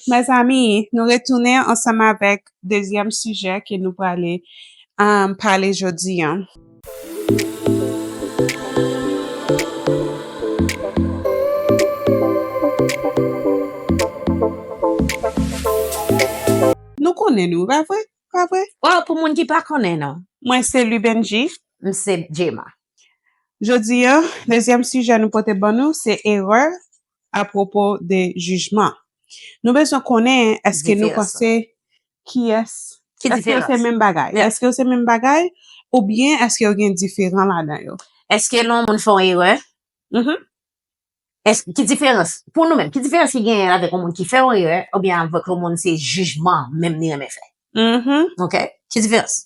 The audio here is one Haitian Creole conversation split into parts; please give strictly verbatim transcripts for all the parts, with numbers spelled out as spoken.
Mezanmi, nou retounen ansanm avèk dezyèm sijè ke nou prale um, pale jodi an. Nou konnen nou, pa vre? Pa vre? Bon, pou moun ki pa konnen, non. Mwen se Lubenji. M se Jema. Jodi an, dezyèm sijè nou pote ban nou, se erè apwopo de jijman. Nou bezwen konnen èske nou panse kiyès, èske yo se menm bagay? Èske yo se menm bagay? Oubyen èske yo gen diferan ladan yo? Èske lè yon moun fè yon erè? Èske, ki diferans? Pou nou menm, ki diferans ki genyen avèk yon moun ki fè yon erè oubyen avèk yon moun se jijman menm li renmen fè? Ok? Ki diferans?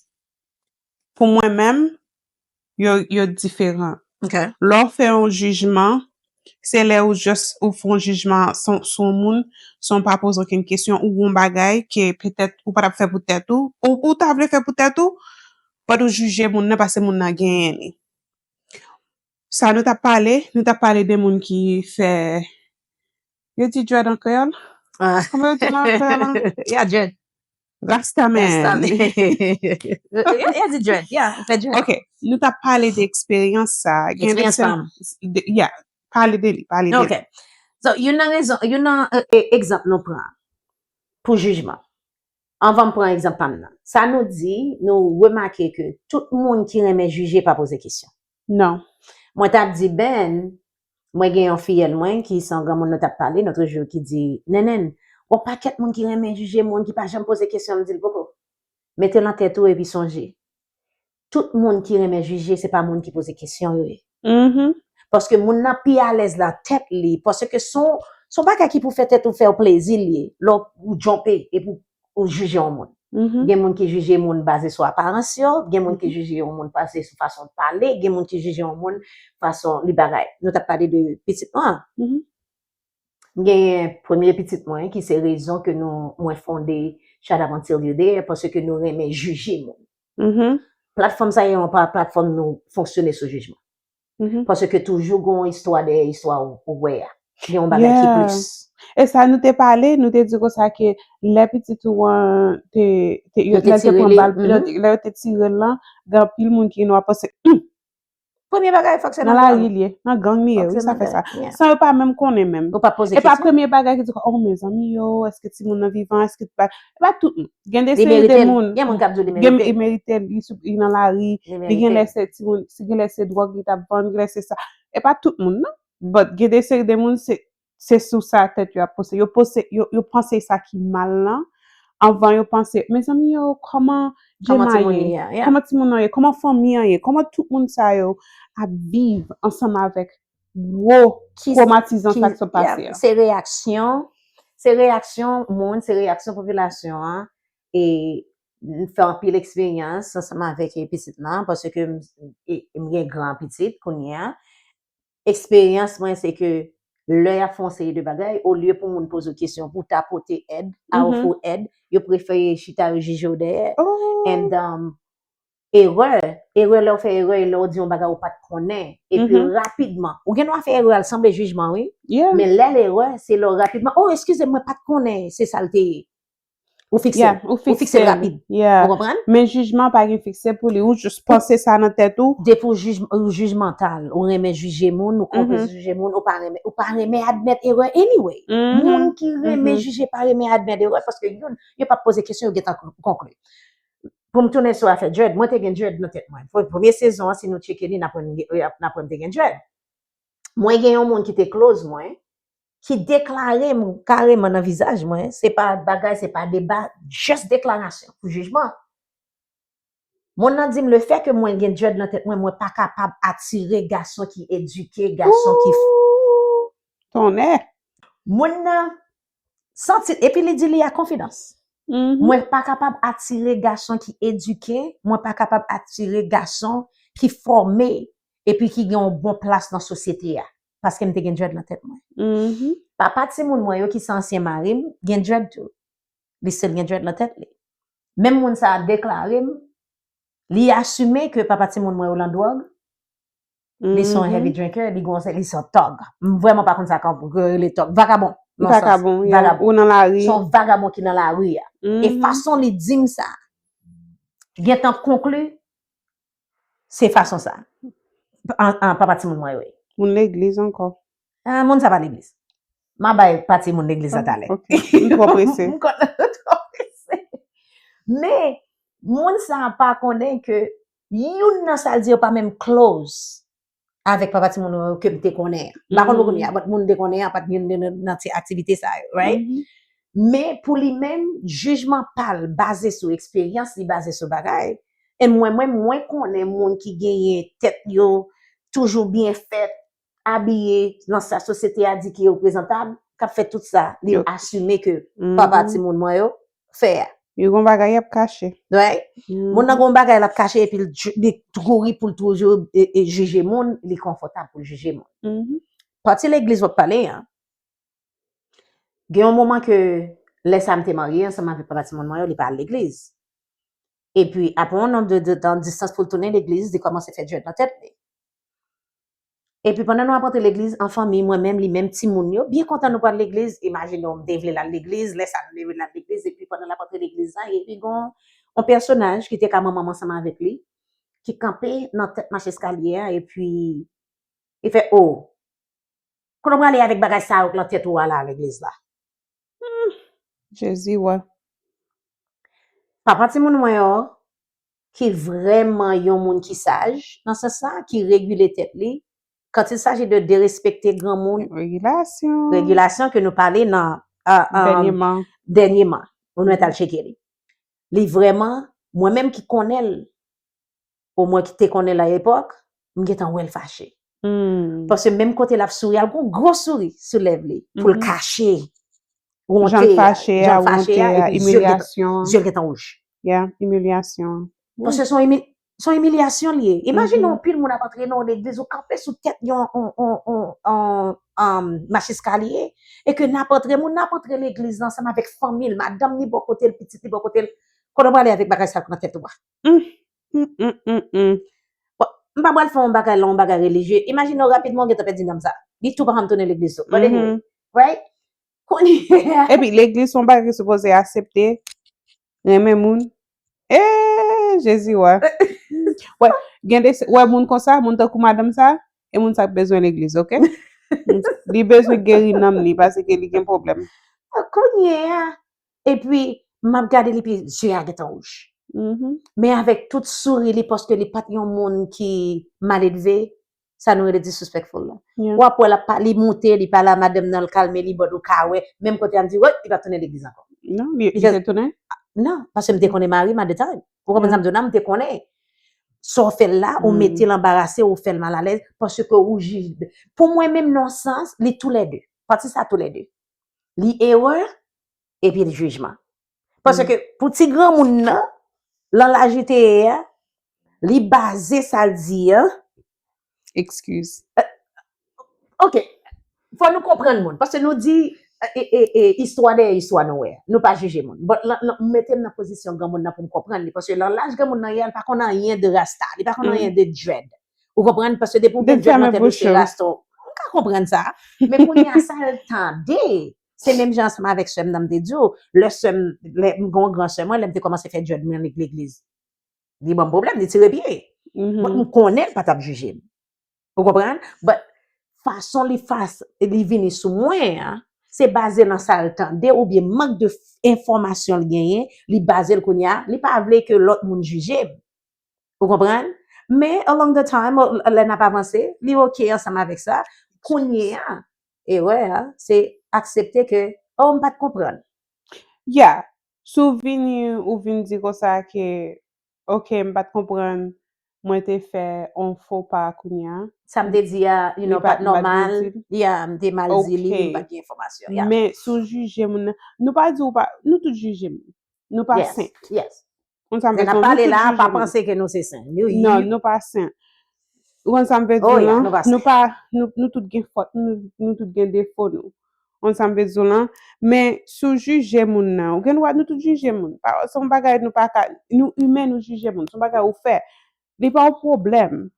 Pou mwen menm, yo, yo diferan. Lè w fè yon jijman, se lè ou just ou fè yon jijman sou, sou yon moun san w pa poze okenn kesyon ou yon bagay ke petèt ou pa t ap fè pou tèt ou, ou, ou ta vle fè pou tèt ou, but ou jije moun nan paske moun nan genyen li. Sa nou t ap pale, nou t ap pale de moun ki fè, yo di dread an kreyòl? Kòman yo di l an kreyòl an? Ya, dread. Rastaman. Ya di dread, ya, ou fè dread. Ok, nou t ap pale de eksperyans sa. Gen de eksperyans pa m. Ya, pale de li, pale de li. Ok. So, youn nan rezon, youn nan egzanp nou pran pou jijman. Anvan m pran egzanp pa m nan. Sa nou di, nou remake ke tout moun ki renmen jije pa poze kesyon. Non. Mwen t ap di Ben, mwen gen yon fiyèl mwen ki se yon granmoun nou t ap pale lòt jou ki di, Nennenn, yon pakèt moun ki renmen jije moun ki pa janm poze kesyon, m di l, Poko, mete l nan tèt ou epi sonje, tout moun ki renmen jije se pa moun ki poze kesyon yo ye. Paske moun nan pi alèz nan tèt li, paske se yon, se yon bagay ki pou fè tèt ou fè w plezi l ye, lè w djonpe epi w jije yon moun. Gen moun ki jije moun baze sou aparans yo, gen moun ki jije yon moun baze sou fason l pale, gen moun ki jije yon moun fason li bagay. Nou t ap pale de pitit mwen an. M genyen premye pitit mwen ki se rezon ke nou, mwen fonde Shut Up Until You There, paske nou renmen jije moun. Platfòm sa yo pa platfòm nou fonksyone sou jijman. Paske toujou gen yon istwa dèyè istwa ou wè a. Gen yon bagay ki plis. E sa nou te pale, nou te di konsa ke lè pitit ou an te, te, yo, lè te pran bal, lè yo te tire l lan, gen anpil moun ki gen dwa panse, hmm, premye bagay fòk se nan lari l ye, nan gang li ye, wi, sa fè sa. San yo pa menm konnen menm. E pa premye bagay ki di, oh, mezanmi yo, èske timoun nan vivan, èske pa, e pa tout moun. Gen de seri de moun. Gen moun k ap di w li merite. Li merite l, li nan lari, li gen lè se timoun, si gen lè se dwòg li t ap vann, gen lè se sa. E pa tout moun, non. But gen de seri de moun, se, se sou sa tèt yo ap panse. Yo panse, yo, yo panse sa ki mal lan, anvan yo panse, mezanmi yo, kòman Jema ye? Kòman timoun nan ye? Kòman fanmi an ye? Kòman tout moun sa yo ap viv ansanm avèk gwo twomatizan sa k sot pase a? Se reyaksyon, se reyaksyon moun, se reyaksyon popilasyon an. E m fè anpil eksperyans ansanm avèk pitit lan, paske m, e, m gen gran pitit kounye a. Eksperyans mwen, se ke lè y ap fè yon seri de bagay, olye pou moun poze w kesyon, pou w ta pote èd, a ofri w èd, yo prefere chita, yo jije w dèyè. And, um, erè, erè lè w fè erè, e lè w di yon bagay ou pa t konnen, epi rapidman, ou gen dwa fè erè, al sanble jijman, wi. Men lè l erè, se lè w rapidman, oh, eskize m, mwen pa t konnen se sa l te ye. Ou fikse l. Ou fikse l rapid. Ou konprann? Men jijman pa gen fikse pou li. Ou jis panse sa nan tèt ou. Depi w jij, ou jijmantal, ou renmen jije moun, ou konplis jije moun, ou pa renmen, ou pa renmen admèt erè anyway. Moun ki renmen jije pa renmen admèt erè, paske youn, yo p ap poze kesyon, yo gentan konkli. Pou m tounen sou afè dread, mwen te gen dread nan tèt mwen. Premye sezon an, si nou tcheke li, n ap wè m te gen dread. Mwen gen yon moun ki te close mwen, ki deklare m kareman nan vizaj mwen, se pa bagay, se pa deba, just deklarasyon pou jijman. Moun nan di m, lefètke mwen gen dread nan tèt mwen, mwen pa kapab atire gason ki edike, gason ki. Ooh, tonnè! Moun nan santi, epi li di li a konfidans. Mwen pa kapab atire gason ki edike, mwen pa kapab atire gason ki fòme, epi ki gen yon bon plas nan sosyete a, paske m te gen dread nan tèt mwen. Papa timoun mwen yo, ki se ansyen mari m, gen dread tou. Li still gen dread nan tèt li. Menm moun sa a deklare m, li asime ke papa timoun mwen yo lan dwòg, li se yon heavy drinker, li gon, li se yon thug. M vrèman pa konn sa k ap rele thug. Vagabon. Li pa ka bon, ou nan lari. Se yon vagabon ki nan lari a. E fason li di m sa, gentan konkli, se fason sa. An, an, papa timoun mwen yo ye. Moun legliz ankò. Ah, moun sa pa legliz. M a bay pati moun legliz la talè. Ok. M twò prese. M konn twò prese. Men, moun sa pa konnen ke youn nan sa l di yo pa menm close avèk papa timoun yo ke m te konnen an. M pa konn pou kounye a, but moun m te konnen an, pa t youn nan, nan ti aktivite sa yo, right? Men pou li menm, jijman pa l baze sou eksperyans, li baze sou bagay. E mwen, mwen, mwen konnen moun ki genyen tèt yo toujou byen fèt, abiye nan sa sosyete a di ki yo prezantab, k ap fè tout sa, li asime ke papa timoun mwen yo fè a. Yo gon bagay y ap kache. Right? Moun nan gon bagay l ap kache epi l, li kouri pou l toujou e, e jije moun, li konfòtab pou l jije moun. Pati legliz w ap pale an, gen yon moman ke lè sa m te marye ansanm avèk papa timoun mwen yo, li pa al legliz. Epi, apre yon nonb de, de tan, distans pou l tounen legliz, li kòmanse fè djèd nan tèt li. Epi pandan nou ap antre legliz, an fanmi, mwen menm, li menm, timoun yo, byen kontan nou pral legliz. Imajine w, m te vle l al legliz, lè sa nou te vle l al legliz, epi pandan l ap antre legliz la, epi gon yon pèsonaj ki te ka manman m ansanm avèk li, ki kanpe nan tèt mach eskalye a, epi li fè, "O, kote w prale avèk bagay sa yo k nan tèt ou a la legliz la?" Jezi wè. Papa timoun mwen yo, ki vrèman yon moun ki saj, nan sans sa, ki regile tèt li, quand il s'agit de derespekte granmoun, regilasyon, regilasyon ke nou pale nan, ah, ah, dènyèman, dènyèman, nou mèt al tcheke li. Li vrèman, mwen menm ki konnen l, omwen ki te konnen l a epòk, m gentan wè l fache. Paske menm kote l ap souri, al gon gwo souri sou lèv li, pou l kache wonte a, jan l fache a, wonte a, imilyasyon an. Zye l gentan wouj. Yeah, imilyasyon an. Paske se yon imi-, se yon imilyasyon li ye. Imajine yon pil moun ap antre nan yon legliz, ou kanpe sou tèt yon, yon, yon, yon, yon, um, mach eskalye, e ke n ap antre, moun nan ap antre legliz la ansanm avèk fanmi l, madanm li bò kote l, pitit li bò kote l. Kote w prale avèk bagay sa yo k nan tèt ou a? Mm, mm, mm, mm. Bon, m pa pral fè yon bagay la, yon bagay relijye. Imajine w rapidman w gentan pèdi nanm sa. Li tou pa janm tounen legliz tou. But anyway, right? Kounye a. Epi legliz se yon bagay ki sipoze aksepte, renmen moun. Eh, Jezi wè. Wè, gen de, wè moun konsa, moun tankou madanm sa, e moun sa k bezwen legliz, ok? Li bezwen geri nanm li, paske li gen pwoblèm. Kounye a, epi, m ap gade li, epi zye a gentan wouj. Men avèk tout souri li, paske li pa t yon moun ki maledve, sa nou rele disrespectful la. W ap wè l ap pa-, li moute, li pale a madanm nan, l kalme li, but ou ka wè, menm kote a m di, "Wè, li p ap tounen legliz ankò." Non, li, li te tounen? Non, paske m te konnen mari m at the time. Ou konprann sa m di w la, m te konnen. Sa w fè l la, ou mete l anbarase, ou fè l malalèz, paske ou jij. Pou mwen menm, nan sans, li toulède. Pati sa toulède. Li erè, epi l jijman. Paske pou ti granmoun nan, lan laj li te ye a, li baze sa l di an. Excuse. Ok. Fò nou konprann moun. Paske nou di, e, e, e, istwa dèyè istwa nou wè. Nou pa jije moun. But, lan, lan, mete m nan pozisyon granmoun nan pou m konprann li. Paske lan laj granmoun nan ye a, li pa konn anyen de rasta. Li pa konn anyen de dread. Ou konprann? Paske depi w gen dread nan tèt ou, se rasta w. M ka konprann sa. Men kounye a, sa l tande, se menm jan ansanm avèk sè m nan m te di w. Lè sè m, lè m gen yon gran sè mwen, lè m te kòmanse fè dread mwen nan legliz. Li ban m pwoblèm, li tire pye. But m konnen l pa t ap jije m. Ou konprann? But fason li fas-, li vini sou mwen an, se baze nan sa l tande oubyen mank de f-, enfòmasyon l genyen, li baze l kounye a, li pa vle ke lòt moun jije m. Ou konprann? Men, along the time, lè n ap avanse, li ok ansanm avèk sa. Kounye a, erè a, se aksepte ke, oh, m pa t konprann. Yeah. Si w vini, ou vin di konsa ke, ok, m pa t konprann, mwen te fè on fo pa kounye a. Sa m te di a, you know, pa t nòmal. Yeah, m te mal di li, m pa t gen enfòmasyon. Yeah. Men si w jije moun nan, nou pa di w pa, nou tout jije moun. Nou pa sen. Yes. Konn sa m vle di w, nou tout jije moun. Lè n ap pale la, pa panse ke nou se sen. Non, nou pa sen. Ou konn sa m vle di w lan? Nou pa, nou, nou tout gen fòt, nou, nou tout gen defo nou. Ou konn sa m vle di w lan? Men, si w jije moun nan, ou gen dwa, nou tout jije moun. Pa, se yon bagay nou pa ka, nou imen, nou jije moun. Se yon bagay ou fè. Li pa yon pwoblèm.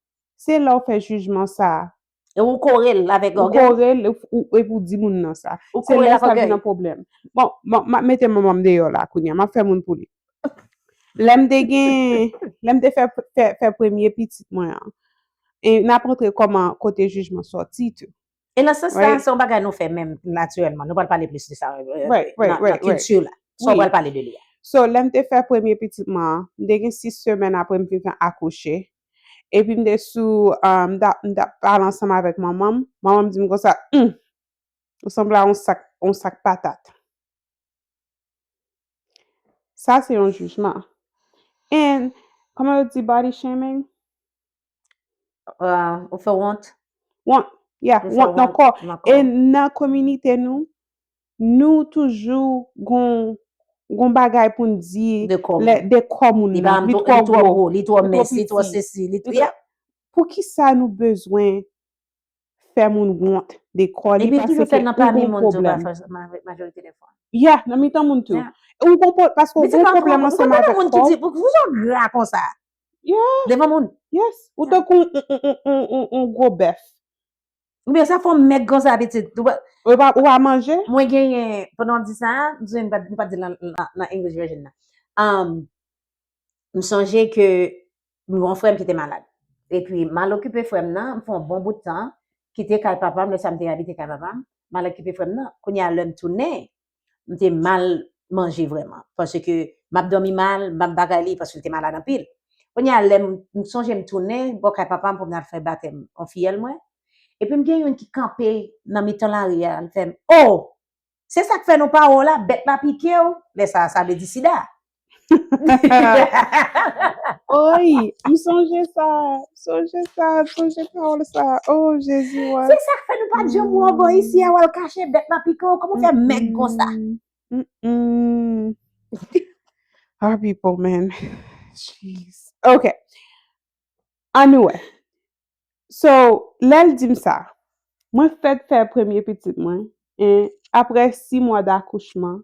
Se lè w fè jijman sa a. E ou kore l avèk Ou ògèy. kore l ou- ou- epi ou di moun nan sa. Ou Se kore l lè avèk sa vin ògèy. Yon pwoblèm. Bon, bon, m ap mete manman m deyò la kounye a. M ap fè moun pou li. Lè m te gen, lè m te fè, fè, fè premye pitit mwen an, e n ap antre kòman kote jijman sòti tou. E nan sans sa, Right. Se yon bagay nou fè menm natirèlman. Nou pral pale plis de sa. euh, Right, right, nan, right, nan right. Kilti la. Sa w Wi. Pral pale de li a. So, lè m te fè premye pitit mwen an, m te gen sis semèn apre m fin fè akouche. Epi m te sou, um, m t ap- m t ap pale ansanm avèk manman m. Manman m di m konsa, hmm, ou sanble a yon sak, yon sak patat. Sa se yon jijman. And, kòman yo di body shaming? Uh, ou fè wont. Wont, yeah, Ou fè wont nan wont kò. nan E kò. Nan kominote nou, nou toujou gon, gon bagay pou n di De kò lè- moun. De kò moun Li pa nan. Li li twò twò gwo, gwo, li twò li twò mens, li twò piti. sesi, li Li twò. twò- Poukisa nou bezwen fè moun wont de kò li Epi toujou fè paske nan ou pami gon moun tou pwoblèm? Pafwa, ma- majorite de fwa. Yeah, nan mitan moun tou. Yeah. Ou gon pwoblèm paske ou Vin di gon pa pwoblèm ou ansanm konn avèk moun ki kò. Di pou pou jan gra konsa. Yeah, Devan moun. Yes. Ou tankou yon- yon- yon- yon- yon- yon gwo bèf. Oubyen sa fè w mèg konsa pitit. Ou pa- Ou pa, ou pa manje? Mwen genyen, pandan w ap di sa, m sou m pa m pa di l nan, nan, nan English version nan. Um, m sonje ke m gen yon frè m ki te malad. Epi m al okipe frè m nan, m fè yon bon bout tan, kite kay papa m, lè sa m te abite kay papa m, m al okipe frè m nan. Kounye a lè m tounen, m te mal manje vrèman. Paske m ap dòmi mal, m ap bagay li, paske l te malad anpil. Kounye a lè m m sonje m tounen bò kay papa m pou m al fè batèm yon fiyèl mwen. Epi m gen youn ki kanpe nan mitan lari a, l fè m, "Oh! Se sa k fè nou pa wè w la, bèt la pike w." Lè sa a, sa vle di sida. Oy, m sonje sa, m sonje sa, m sonje pawòl sa. Oh, Jezi, wè. Se sa k fè nou pa t janm wè w bò isi a, w al kache bèt la pike w. Kòman w fè mèg konsa? Mm, mm, mm. Our people, man. Jeez. Ok. Anyway. So, lè l di m sa, mwen fèk fè premye pitit mwen. E apre sis mwa dakouchman,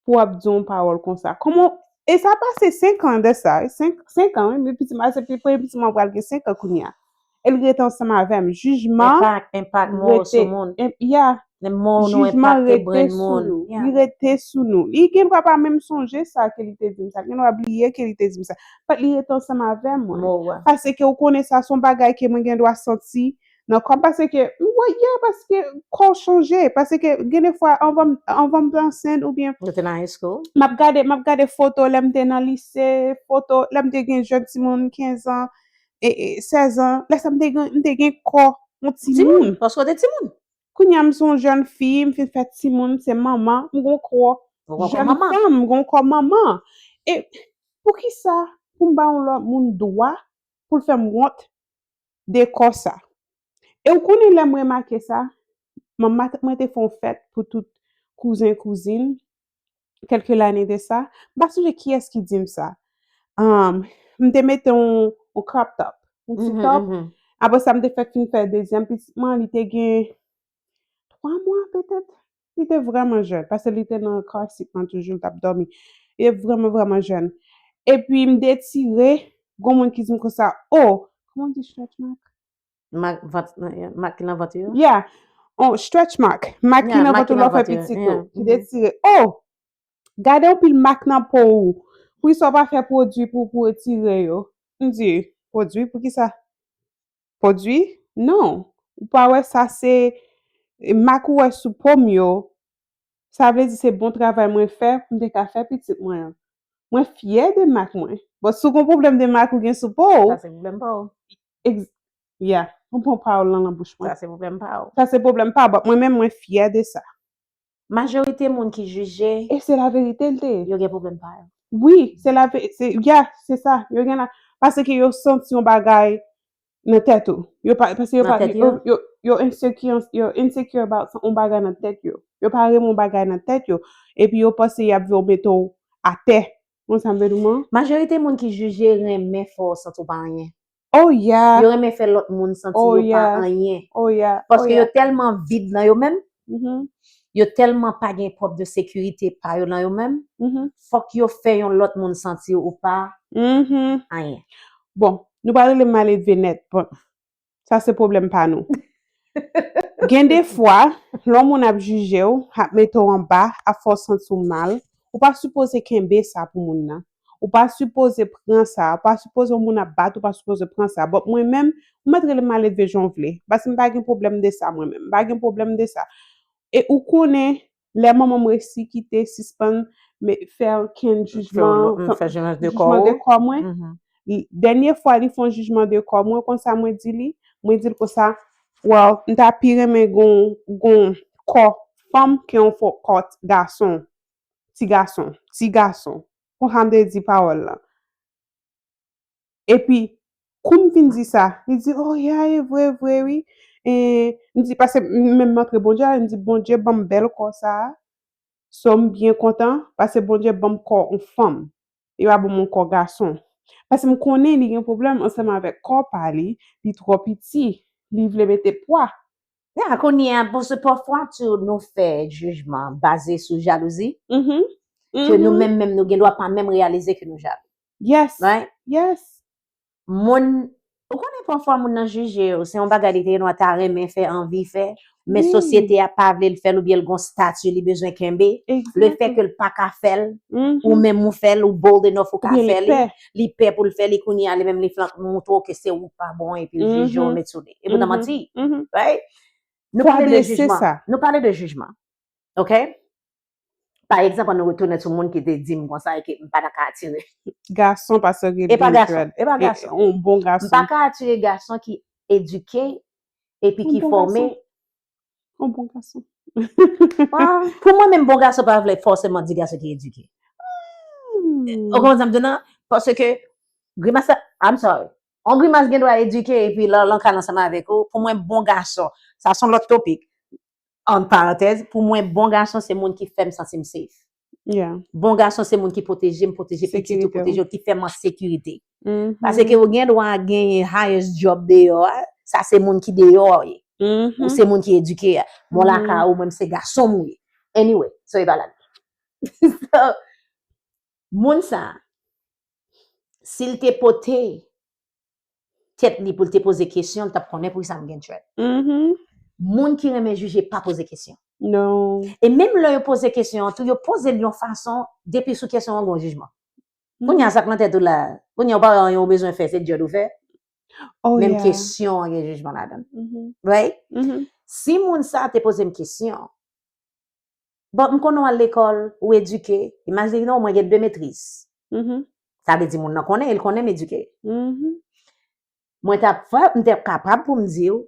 pou w ap di yon pawòl konsa. Kòman, e sa pase senk an de sa, senk, senk an, wi, men pitit mwen, se pi- premye pitit mwen pral gen senk an kounye a. E l rete ansanm avè m. Jijman Enpak, enpak mo sou rete, moun. en- yeah, Men mo nou jijman enpakte rete brenn sou moun. nou. Yeah. Li rete sou nou. Li gen dwa pa menm sonje sa ke li te di m sa. Li gen dwa bliye ke li te di m sa. But li rete ansanm avè mwen. Mo, wè. Paske ou konnen sa se yon bagay ke mwen gen dwa santi nan kò m. Paske, m wè, yeah, paske kò w chanje. Paske gen de fwa, anvan m- anvan m ansent oubyen Ou te nan high school? M ap gade, m ap gade foto lè m te nan lise, foto lè m te gen jèn timoun kenz an, e, e, sèz an. Lè sa m te gen, m te gen kò yon timoun. Timoun, paske w te timoun. Kounye a m se yon jèn fi, m fin fè timoun, m se manman, m gon kò Ou gon kò jèn manman. Fanm, m gon kò manman. E poukisa pou m ba yon lòt moun dwa pou l fè m wont de kò sa? E ou konnen lè m remake sa, manman mwen te fè yon fèt pou tout kouzen kouzin, kèlke lane de sa. M pa sonje kiyès ki di m sa. Um, m te mete yon, yon crop top, yon ti Mhm, top. Mhm. Apre sa, m te fèk fin fè dezyèm pitit mwen, li te gen twa mwa petèt. Li te vrèman jèn, paske li te nan car seat lan toujou, li t ap dòmi. Li te vrèman, vrèman jèn. Epi m detire, gon moun ki di m konsa, "Oh, kòman di stretch mark?" Mak vant, mak ki nan vant yo. Yeah. Oh, stretch mark. Mak ki Yeah, nan mak vant ki ou nan lè w fè vant yo, pitit yeah. ou. Ki detire. Oh! Gade yon pil mak nan po ou. Poukisa w pa fè pwodui pou, pou retire yo? M di, pwodui? Poukisa? Pwodui? Non. Ou pa wè sa se mak ou wè sou po m yo. Sa vle di se bon travay mwen fè pou m te ka fè pitit mwen an. Mwen fyè de mak mwen. Bon, si w gon pwoblèm de mak ou gen sou po w, Sa se pwoblèm pa w. ex- yeah, ou pran pawòl lan nan bouch mwen. Sa se pwoblèm pa w. Sa se pwoblèm pa w, but mwen menm mwen fyè de sa. Majorite moun ki jije, E se la verite l te ye. Yo gen pwoblèm pa yo. Wi, se la ve- se yeah, se sa. Yo gen la paske yo santi yon bagay nan tèt ou. Yo pa paske yo Nan pa tèt yo yo? yo yo insecure yo insecure about yon bagay nan tèt yo. Yo pa renmen yon bagay nan tèt yo. Epi yo panse y ap vin mete w atè. Ou konn sa m vle di w man? Majorite moun ki jije renmen fè w santi w pa anyen. Oh yeah. Yo renmen fè lòt moun santi Oh, yo yeah. Pa anyen. Oh yeah. Paske Oh, yo yeah. Tèlman vid nan yo menm, Mhm. Yo tèlman pa gen pwòp de sekirite pa yo nan yo menm, Mhm. Fòk yo fè yon lòt moun santi ou pa Mhm. Anyen. Bon, nou pa rele m maledve nèt. Bon, sa se pwoblèm pa nou. Gen de fwa, lè yon moun ap jije w, ap mete w anba, ap fè w santi w mal, ou pa sipoze kenbe sa pou moun nan. Ou pa sipoze pran sa, ou pa sipoze yon moun ap bat, ou pa sipoze pran sa. But mwen menm, ou mèt rele m maledve jan w vle. Paske m pa gen pwoblèm de sa mwen menm. M pa gen pwoblèm de sa. E ou konnen, lè manman m resi kite sispann fè okenn jijman, fè jijman de kò mwen, dènye fwa li fè yon jijman de kò mwen, konsa mwen di li, mwen di l konsa, well, m ta pi renmen gon, gon kò fanm ke yon kò gason, ti gason, ti gason. Konsa m te di pawòl lan. Epi, kou m fin di sa, li di, oh yeah, e vre, vre, wi. E, m di, paske m menm m antre Bondye, m di, Bondye ban m bèl kò sa a. So, m byen kontan, paske Bondye ban m kò yon fanm. Li pa ban m yon kò gason. Paske m konnen li gen pwoblèm ansanm avèk kò pa li, li twò piti, li vle mete pwa. Ya, kounye a, bon, se pafwa tou nou fè jijman baze sou jalouzi, ke nou menm menm nou gen dwa pa menm reyalize ke nou jalou. Yes. Right? Yes. Moun, ou konnen pafwa moun nan jije w, se yon bagay li te gen dwa ta renmen fè, anvi fè, men sosyete a pa vle l fè l oubyen l gon stati li bezwen kenbe. Le fè ke l pa ka fè l, ou menm ou fè l, ou bold enough ou ka fè li, li pè pou l fè li, kounye a li menm li flank montre w ke se ou k pa bon epi l jije w met sou li. E poutan manti. Right? Nou pale de jijman. Nou pale de jijman. Ok? Pa egzanp, ann nou retounen sou moun ki te di m konsa e ke m pa ta ka atire. Gason pa sere byen jwèt. E pa gason. On bon gason. M pa ka atire gason ki edike epi ki fòme. On bon gason. Pou mwen menm, bon gason pa vle fòseman di gason ki edike. Ou konprann sa m di w nan? Paske grimas la, I'm sorry. On grimas gen dwa edike epi lan lan kay ansanm avèk ou. Pou mwen, bon gason, sa se yon lòt topik. An parantèz, pou mwen, bon gason se moun ki fè m santi m safe. Bon gason se moun ki pwoteje m, pwoteje pitit ou, pwoteje w, ki fè m an sekirite. Paske ou gen dwa genyen highest job deyò a, sa se moun ki deyò a ye. Ou se moun ki edike a. Bon, lakay ou, mwen, se gason m ou ye. Anyway, so e pa la. So, moun sa, si l te pote tèt li pou l te poze kesyon, l t ap konnen poukisa m gen dread. Moun ki renmen jije pa poze kesyon. E menm lè yo poze kesyon an tou, yo poze l yon fason, depi sou kesyon an gon jijman. Kounye a sa k nan tèt ou la, kounye a ou pa wè anyen ou bezwen fè, se dread ou fè. Menm kesyon an gen jijman ladan l. Right? Si moun sa te poze m kesyon, Bon, m konnen w al lekòl, ou edike. Imajine w, mwen gen de metriz. Sa vle di moun nan konnen, e l konnen m edike. Mwen t ap fè, m te kapab pou m di w,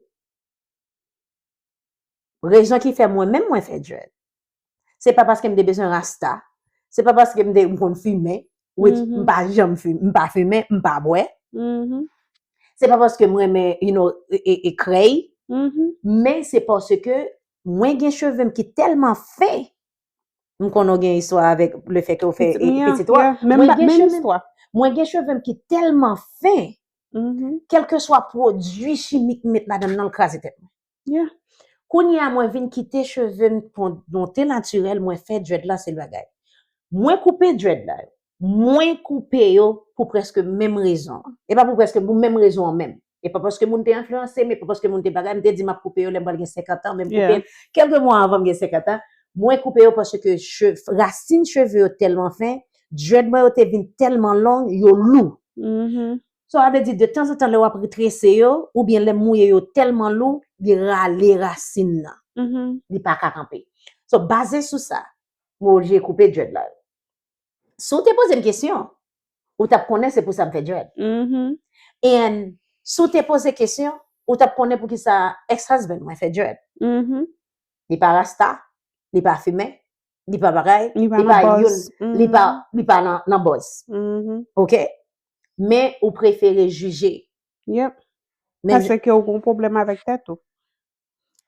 rezon ki fè mwen menm mwen fè dread. Se pa paske m te bezwen rasta. Se pa paske m te, m konn fimen. Which, m pa janm fimen, m pa fimen, m pa bwè. Se pa paske m renmen, you know, e, e, e krèy. Men se paske mwen gen cheve m ki tèlman fen. M konnen w gen istwa avèk le fè ke w fè pitit ou a. Mwen gen cheve m, mwen gen cheve m ki tèlman fen, kèlkeswa pwodui chimik m met ladan l nan, l kraze tèt mwen. Kounye a, mwen vin kite cheve m pou yon te natirèl, mwen fè dread la, se bagay. Mwen koupe dread la, mwen koupe yo pou prèske menm rezon an. E pa pou prèske, pou menm rezon an menm. E pa paske moun te enfliyanse m, e pa paske moun te bagay, m te di m ap koupe yo lè m pral gen senkant an, men m koupe l kèlke mwa anvan m gen senkant an. Mwen koupe yo paske rasin cheve yo tèlman fen, dread mwen yo te vin tèlman long, yo lou. So, sa vle di, de tanzantan, lè w ap trese yo, oubyen lè m mouye yo tèlman lou, li rale rasin nan. Li pa ka kanpe. So, baze sou sa, mwen oblije koupe dread la. Si w te poze m kesyon, ou t ap konnen se pou sa m fè dread. And si w te poze kesyon, ou t ap konnen poukisa ex-husband mwen fè dread. Li pa rasta, li pa fimen, li pa bagay, li pa youn, li pa, li pa nan, nan buzz. Ok? Men ou prefere jije. Yep. Paske ou gon pwoblèm avèk tèt ou.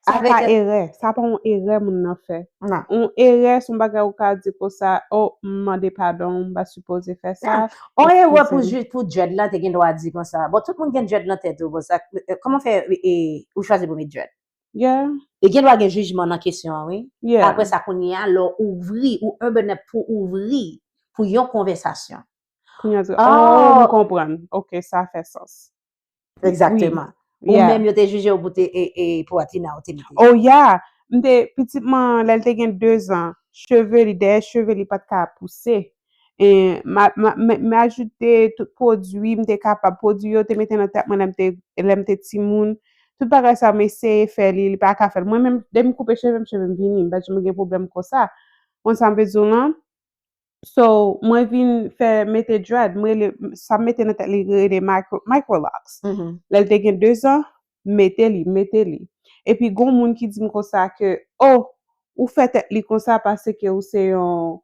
Sa pa erè. Sa pa yon erè moun nan fè. Yon erè se yon bagay ou ka di konsa, oh, m mande padon, m pa sipoze fè sa. Yon erè pou jis pou dread la te gen dwa di konsa. Bon, tout moun gen dread nan tèt yo, bon, sa, kòman fè ou chwazi pou met dread? Li gen dwa gen jijman nan kesyon an, wi. Apre sa, kounye a, lè w ouvri, ou open up pou ouvri pou yon konvèsasyon. Kounye a di, oh, m konprann. Ok, sa fè sans. Egzakteman. Ou menm yo te jije w pou te e, e, pou Athena ou te mete. Oh yeah. M te, pitit mwen, lè l te gen de zan, cheve li, dèyè cheve li pa t ka pouse. E m a- m a- m- m ajoute tout pwodui m te kapab, pwodui yo te mete nan tèt mwen lè m te, lè m te timoun. Tout bagay sa m eseye fè li, li pa ka fè l. Mwen menm, depi m koupe cheve m, cheve m vini, m pa janm gen pwoblèm konsa. Konn sa m vle di w lan? So, mwen vin fè mete dread, mwen rele, sa m mete nan tèt li rele micro, micro locks. Lè l te gen de zan, mete li, mete li. Epi gon moun ki di m konsa ke, oh, ou fè tèt li konsa paske ou se yon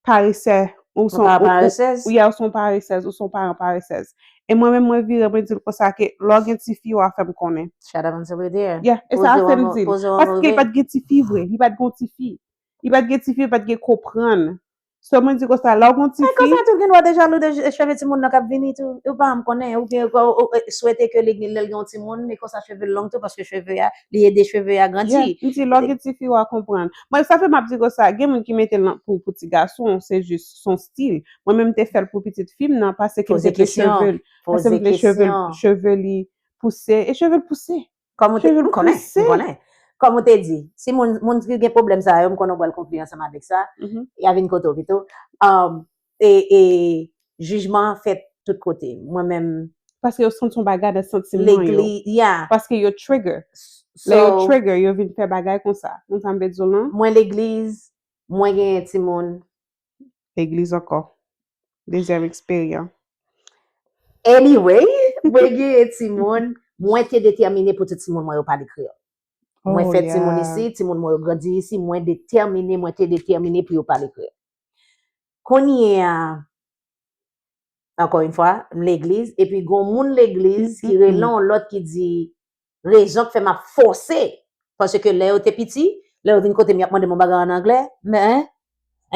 paresè, ou se yon paresèz, ou se yon paresèz, ou se yon paran paresèz. E mwen menm mwen vire mwen di l konsa ke lè w gen tifi w a fè m konnen. Shut up and sit right there. Yeah, e sa l fè m di l. Paske li pa t gen tifi vre, li pa t gen tifi. Li pa t gen tifi, li pa t gen konprann. So mwen di konsa, lè w gon tifi. Men konsa tou gen dwa te jalou de cheve timoun nan k ap vini tou. Ou pa janm konnen, oubyen ou swete ke li gen lè l gen yon timoun, e konsa cheve l long tou, paske cheve a, li ede cheve a grandi. Yeah, m di lè w gen tifi w a konprann. Mwen sa fè m ap di konsa, gen moun ki mete l nan pou, pou ti gason, se jis son stil. Mwen menm m te fè l pou pitit fi m nan, paske m te vle cheve l, paske m vle cheve l, cheve li pouse, e cheve l pouse. Kòm ou te, m konnen, m konnen. Kòm ou te di, si moun, moun ki gen pwoblèm sa yo, m konnen w pral konkli ansanm avèk sa, y a vin kote w pito. Um, e, e jijman an fèt tout kote. Mwen menm. Paske yo santi yon bagay nan santiman yo. Legliz, yeah. Paske yo trigger. Lè yo trigger, yo vin fè bagay konsa. Konn sa m vle di w lan? Mwen legliz, mwen genyen timoun. Legliz ankò. Dezyèm eksperyans. Anyway, mwen genyen timoun, mwen te detèmine pou tout timoun mwen yo pale kreyòl. Mwen fè timoun isi, timoun mwen yo grandi isi, mwen detèmine, mwen te detèmine pou yo pale kreyòl. Kounye a, ankò yon fwa, m legliz, epi gon moun legliz ki rele yon lòt ki di, rezon k fè m ap fòse, paske lè yo te piti, lè yo vin kote m, y ap mande m yon bagay ann anglè, men,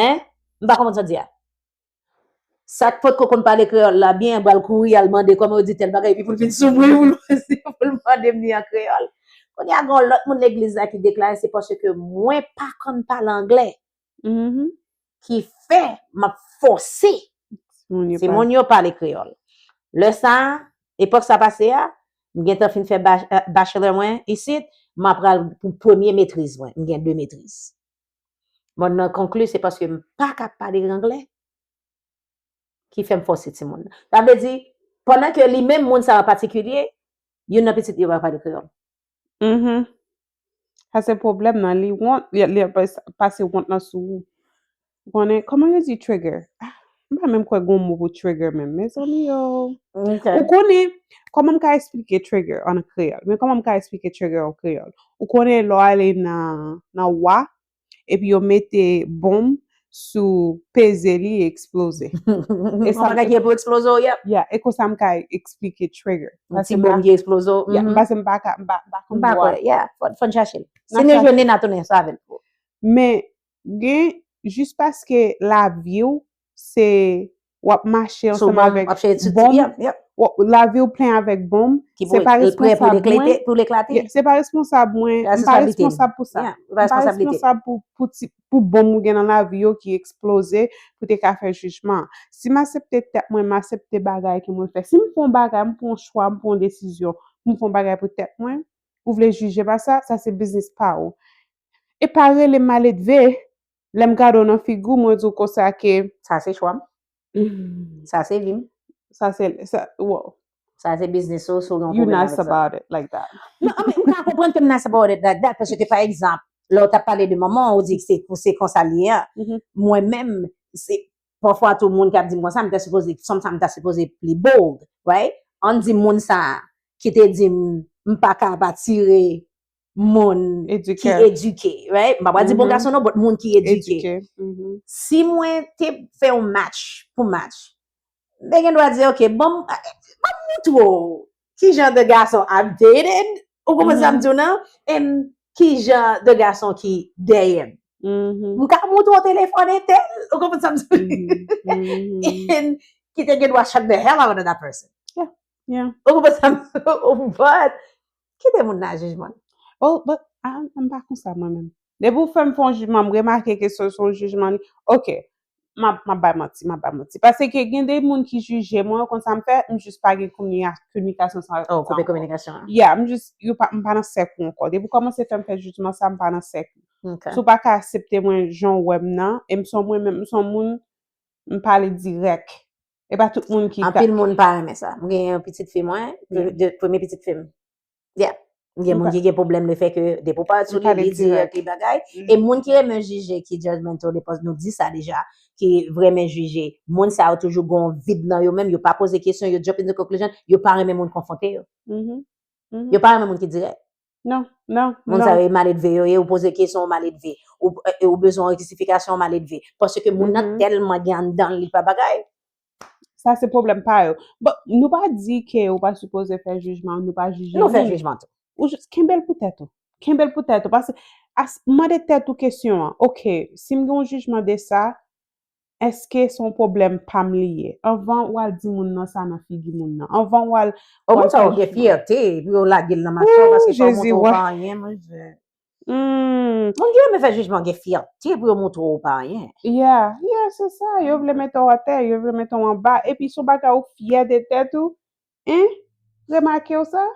en, m pa konprann sa w di a. Sa k potko konn pale kreyòl la byen, pral kouri al mande kòman yo di tèl bagay, epi pou l vin sou mwen, pou l, pou l mande m li an kreyòl. Kounye a, gen yon lòt moun legliz la ki deklare se paske mwen pa konn pale anglè ki fè m ap fòse timoun yo pale kreyòl. Lè sa a, epòk sa pase a, m gentan fin fè bachelor mwen isit, m ap pral pou premye metriz mwen, m gen de metriz. Mwen nan konkli se paske m pa ka pale anglè ki fè m fòse timoun nan. Sa vle di, pandan ke li menm moun sa an patikilye, youn nan pitit li yo pa pale kreyòl. Mhm. Sa se pwoblèm nan, li wont, li, li ap pas- pase wont nan sou ou. Ou konnen, kòman yo di trigger? Ah, m pa menm kwè gon mo pou trigger menm, mezanmi yo. Ou konnen, kòman m ka eksplike trigger an kreyòl? Men kòman m ka eksplike trigger an kreyòl? Ou konnen lè w ale nan, nan wa, epi yo mete bonm sou peze li, li eksploze. E sa yon bagay ki gen pou eksploze w, yep. Yeah, e konsa m ka eksplike trigger. Yon ti bonm ki eksploze w. Yeah, paske m pa ka, m pa, m pa konn bwa. M pa kwè, yeah, fò, fò n chache l. Si nou jwenn li, n a tounen sa avè l. Men, gen, jis paske lavi w, se w ap mache ansanm avèk bonm, lavi w plen avèk bonm, se pa responsab mwen, se pa responsab mwen, m pa responsab pou sa. M pa responsab pou, pou ti, pou bonm ou gen nan lavi yo ki eksploze pou te ka fè jijman. Si m aksepte tèt mwen, m aksepte bagay ke mwen fè. Si m fè yon bagay, m pran yon chwa, m pran yon desizyon, m fè yon bagay pou tèt mwen, ou vle jije m a sa, sa se biznis pa ou. E pa rele m maledve, lè m gade w nan figi w, mwen di w konsa ke sa se chwa m. Sa se vi m. Sa se, sa, wow. Sa se biznis ou, si w gen yon pwoblèm avèk sa. You nice about it like that. Non, men m ka konprann ke m nice about it like that, paske pa egzanp, lè w t ap pale de manman w, ou di se, se konsa l ye a. Mwen menm, se, pafwa tou moun k ap di m konsa, m ta sipoze, sometimes m ta sipoze pli bold, right? Ann di moun sa a ki te di m, m pa ka pa tire moun ki edike, right? M pa pral di bon gason non, but moun ki edike. Si mwen te fè yon match pou match, m te gen dwa di, ok, ban m, ban m moutre w ki jan de gason I'm dating, ou konprann sa m di w nan? And ki jan de gason ki dèyè m. M ka moutre w telefòn entèl, ou konprann sa m di w? And ki te gen dwa shut the hell out of that person. Yeah, yeah. Ou konprann sa m di w? But, kite moun nan jijman. Oh, but, ah, m pa konsa mwen menm. Depi w fè m fè yon jijman, m remake ke se, se yon jijman li. Ok. m ap, m ap bay manti, m ap bay manti. Paske gen de moun ki jije mwen, ou konn sa m fè, m jis pa gen kominika-, kominikasyon sa. Oh, koupe kominikasyon an. Yeah, m jis, yo pa, m pa nan sèk ou ankò. Depi w kòmanse fè m fè jijman sa, m pa nan sèk ou. Ok. Si w pa ka aksepte mwen jan w wè m nan, e m se yon mwen menm, m se yon moun, m pale dirèk. E pa tout moun ki ka. Anpil moun pa renmen sa. Mwen gen yon pitit fi mwen, Yeah. de, premye pitit fi m. Yeah. Gen moun Ok. ki gen pwoblèm le fè ke depi w parèt sou Ou li, pale li dirèk, dirèk. Li bagay. Mm. E moun ki renmen jije, ki judgmental, de pòs, nou di sa deja, ki renmen jije. Moun sa yo toujou gon vid nan yo menm, yo pa poze kesyon, yo jump in the conclusion, yo pa renmen moun konfwonte yo. Mhm. Mhm. Yo pa renmen moun ki dirèk. Non, non, Moun sa non. Yo e maledve yo ye, ou poze kesyon, ou maledve. Ou, e, ou bezwen yon reksifikasyon, ou maledve. Paske moun nan Mhm. Tèlman gen anndan li pa bagay. Sa se pwoblèm pa yo. Bon, nou pa di ke ou pa sipoze fè jijman, nou pa jije Nou fè moun. Jijman tou. Ou jis kenbe l pou tèt ou. Kenbe l pou tèt ou. Paske as, mande tèt ou kesyon an. Ok, si m gen yon jijman de sa, èske se yon pwoblèm pa m li ye? Anvan w al di moun nan sa nan figi moun nan. Anvan w al O w moun al sa fè yo gen jijman. Fyète, pou yo lage l nan mache yo, Ooh, paske sa Jezi, montre w wè. Pa anyen, mwen je. Hmm. Moun ki renmen fè jijman gen fyète pou yo montre w pa anyen. Yeah, yeah, se sa. Yo vle mete w atè, yo vle mete w anba. Epi se yon bagay ou fyè de tèt ou. Hein? Remake w sa?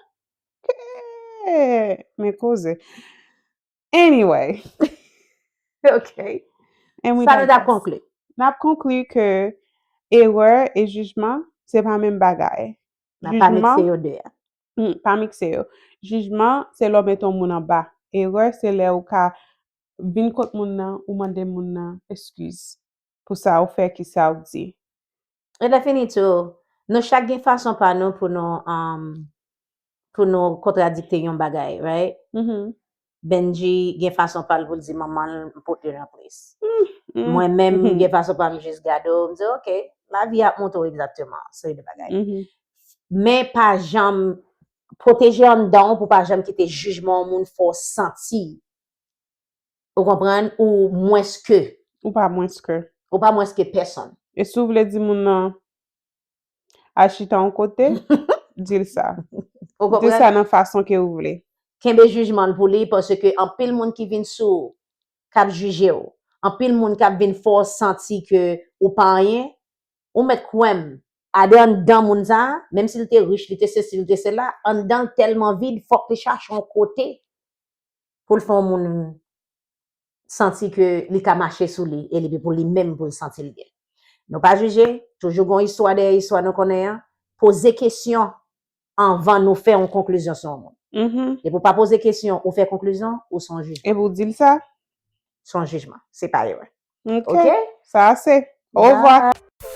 Hey, men koze. Anyway. Ok. And we Sa nou t ap digress. Konkli. N ap konkli ke erè e jijman, se pa menm bagay. N ap pa mikse yo de a. Hmm, pa mikse yo. Jijman, se lè w mete yon moun anba. Erè, se lè ou ka vin kot moun nan, ou mande moun nan eskiz pou sa ou fè, ki sa ou di. E lè fini tou, nou chak gen fason pa nou pou nou, um, pou nou kontradikte yon bagay, right? Mhm. Benji gen fason pa l pou l di manman l m pote nan plis. Mm, Mwen menm, mhm. Gen fason pa m jis gade w, m di, ok, lavi ap montre w egzakteman seri de bagay. Mhm. Men pa janm pwoteje anndan w pou pa janm kite jijman yon moun fè w santi. Ou konprann? Ou mwens ke. Ou pa mwens ke. Ou pa mwens ke pèsonn. E si w vle di moun nan al chita yon kote, di l sa. Ou Di konprann? Sa nan fason ke ou vle. Kenbe jijman l pou li, paske anpil moun ki vin sou w, k ap jije w, anpil moun k ap vin fè w santi ke ou pa anyen, ou mèt kwè m, ade anndan moun sa, menm si l te rich, li te sesi, li te sela, anndan l tèlman vid, fòk li chache yon kote pou l fè yon moun santi ke li ka mache sou li, e li pou li menm pou l santi l byen. Nou pa jije, toujou gon istwa dèyè istwa nou konnen an, poze kesyon anvan nou fè yon konklizyon sou yon moun. Mhm. Depi w pa poze kesyon, ou fè konklizyon, ou se yon jijman. E pou w di l sa? Se yon jijman, se pa erè. Ok. Ok? Sa ase. Au revoir. Bye.